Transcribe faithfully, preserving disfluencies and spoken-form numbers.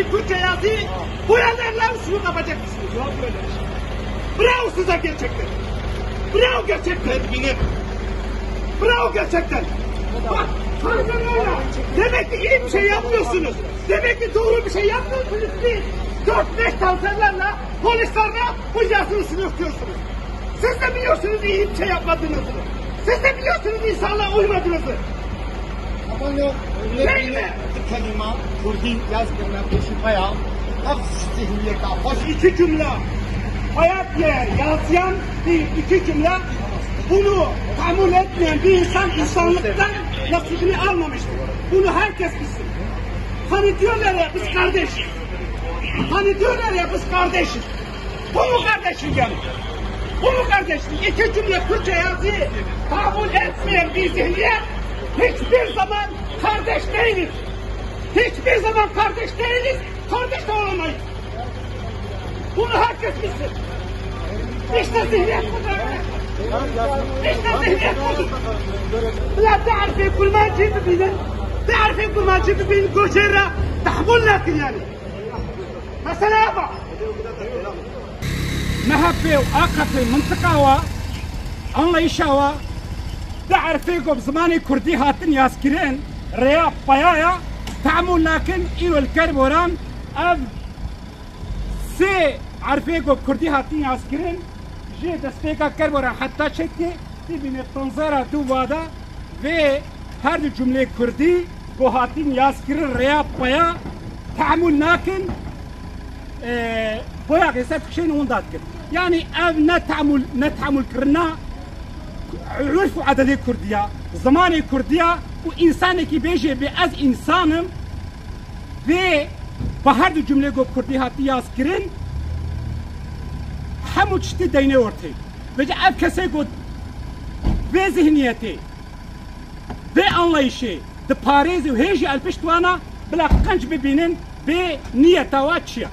Kürtçe yazıyı bu yerlerle şunu kapacaksınız. Bravo size gerçekten. Bravo gerçekten. Bravo gerçekten. Bak, demek ki iyi bir şey yapmıyorsunuz. Demek ki doğru bir şey yapmıyorsunuz siz. Dört beş tanserlerle, polislerle bu yazının üstünü örtüyorsunuz. Siz de biliyorsunuz iyi bir şey yapmadığınızı. Siz de biliyorsunuz insanla uymadığınızı. Ama yok, öyle bir kelime Kürdi yazgırına peşi bayağı. Nasıl zihniyete hoş. İki cümle. Hayat diye yazıyan bir iki cümle. Bunu tahammül etmeyen bir insan insanlıktan nasibini almamıştır. Bunu herkes bilsin. Hani diyorlar ya biz kardeşiz. Hani diyorlar ya biz kardeşiz. Bu mu kardeşlik yani? Bu mu kardeşlik? İki cümle Kürtçe yazıyı kabul etmeyen bir zihniyet hiçbir zaman kardeş değiliz. Hiçbir zaman kardeş değiliz. Kardeş de olamayız. Bunu herkes bilsin. İşte zihniyet budur. İşte zihniyet budur. La تعرفي كل ما جيت بيدن تعرفي كل ما جيت بيدن كوشيرا تحمل لكن يعني. Meseleye bak. M H P û A K P mintiqa wa, anlayışa wa, di erfê ku bi zimanê kurdî hatin yazkirin, rêya paya ya, te'mûl nakin, îro li Kerboran, ev sê erfê ku kurdî hatin yazkirin, ji destpêka Kerboran heta çekê, tî bîne tanzera du vada, vê her du cumlê kurdî ku hatin yazkirin rêya paya te'mûl nakin, e, boya xêser dikişên winda dikin. Yanî ev ne te'mûl, ne te'mûlkirina urf û ededê kurdiya, zimanê kurdiya û însanekî bêje bê ez însan im, vê bi her du cumlê ku kurdî hatî yazkirin, hemû tiştî deyne ortê. Vêca ev kesê ku vê zihniyetê, vê anlayışê diparêz û hê jî el pişt wana bila qenc bibînin bê niyeta wa çi ya.